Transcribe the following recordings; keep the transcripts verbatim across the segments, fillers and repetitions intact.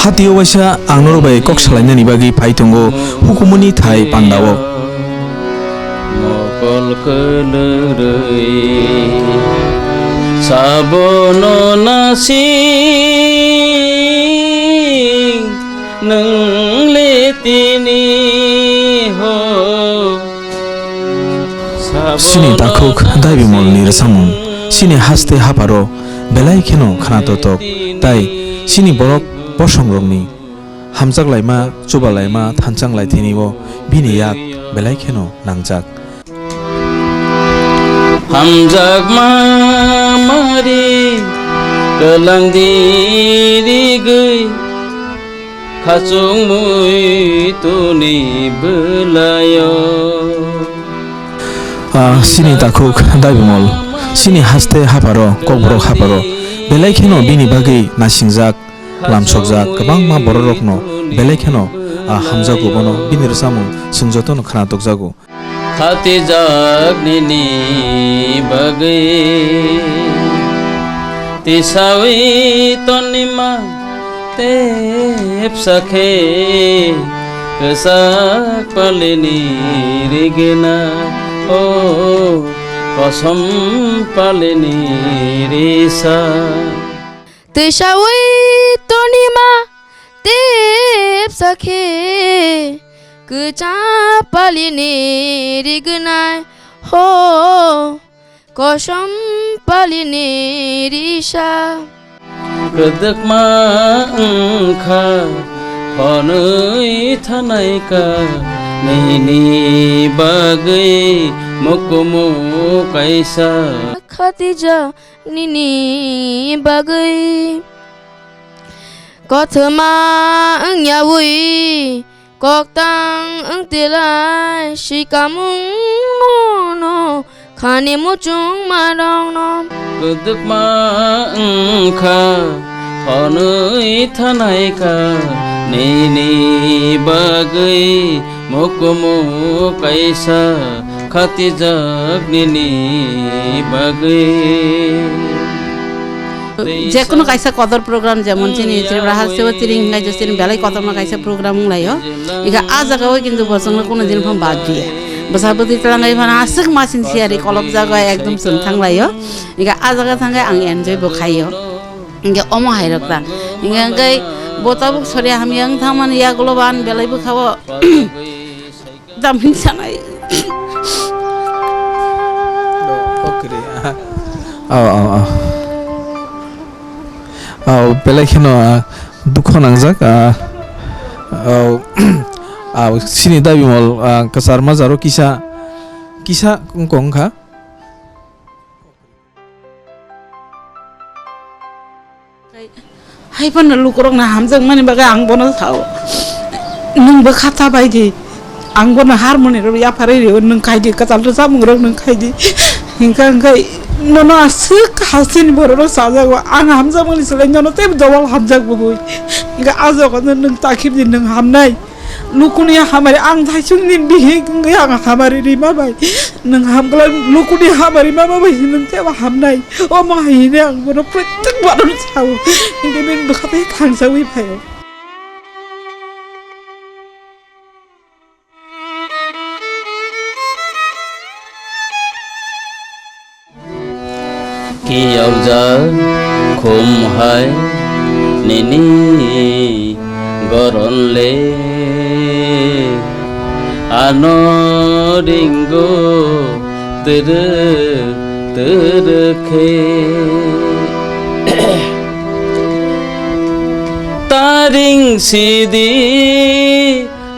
Hatio waisa ang norok bai kok salainani bagwi phai tongo hukumuni thai pandao. Mokol kwlwrwi sabono nasing nwng le tini ho. Chini takhuk Daibimolni rwchapmung chini haste hapharo belai kheno khwnathok, tai chini borok bosongrokni hamjak laima, chuba laima, thanchang lai thini o bini yak belai kheno nangjak. Hamjakma mari kwlangdi rigwi khachung mui tuni bwlaio. Ah, chini takhuk Daibimol, chini haste hapharo, kokborok hapharo, belai kheno bini bagwi nasingjak, lamsokjak, kwbangma bororokno belai kheno, ah, hamjago bono, bini rwchapmung chwng jotono khwnathokjago. Khatijak nini bagwi tisawi tonima tepsa khe kwchak palini rigena o kosom palini risa. Twisawi tonima tepsa khe kwchak palini rignai ho kosom palini risa. Kwdwkma wngkha hwnwi thanai ka nini bagwi mukumu kaisa. Khatija nini bagwi kothoma wngyawi koktang wngtilai sikamung nono khani muchung marokno. Kwdwkma wngkha hwnwi thanai ka nini bagwi mukumu kaisa khatijak nini bagwi. Jekunu kaisa kotor program, jemon chini Tripura hasteo chiring hingai je chini belai kotorma kaisa program wnglaio. Ika a jagao kintu bosongno kunu din phano bad diya. Bwsa bwtwi twlangai phano aswk masin siyari kolok jago ekdom chwng thanglaio. Ika a jaga thangkhe ang enjoy bo khaio. Hinkhe omo hairok ta. Hinkhe, hinkhe bo tabuk sori hamya wng thangmani yagulo ban belai bwkhao. Damin sanai. Oh, oh, oh. Oh, belai kheno, ah, dukho nangjak, ah, oh, ah, chini Daibimol, ah, kwchar majaro kisa, kisa wngkha. Hai phano lukurokno hamjakmani bagwi ang bono sao. Nwng bwkha ta bai di. Ang bono harmoni rw yapharwi rw nwng khai di, kwtal rwchapmung rok nwng khai di. Hinkha hinkhe nono aswk hasteni borok rok sajago. Ang hamjakmani slai nono tei double hamjak bwbwi. Hinkhe ah jagao nwng takhim di nwng hamnai. Lukuni hamari ang thaisung ni bihik wngwi ang hamari rima bai. Nwng hamkla lukuni hamari mama bai nwng tebo hamnai. Omo hai hwnwi ang bono protek baron sao. Hinkhe bini bwkha tei thangsawi phaio. Kiyaujak khum hai nini goron le, ano ringgo turu turu khe. Taring sidi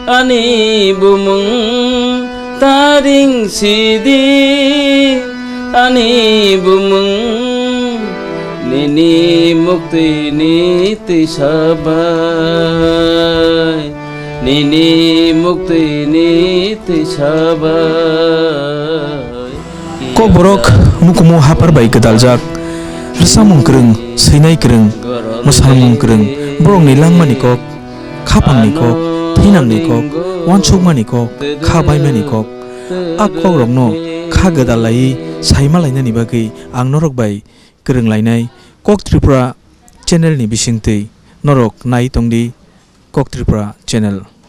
ani bumung, taring sidi ani bumung, nini muktini twisa bai, nini muktini twisa bai. Kokborok mukumu haphar bai gwdaljak, rwchapmung kwrwng, swinai kwrwng, mwsamung kwrwng, borokni langmani kok, khapangni kok, thinangni kok, uansukmani kok, kha baimani kok. A kokrokno kha gwdal laiwi saima lainani bagwi ang norok bai kwrwng lainai. Kok Tripura channel ni bisingtwi norok nai tongdi. Kok Tripura channel.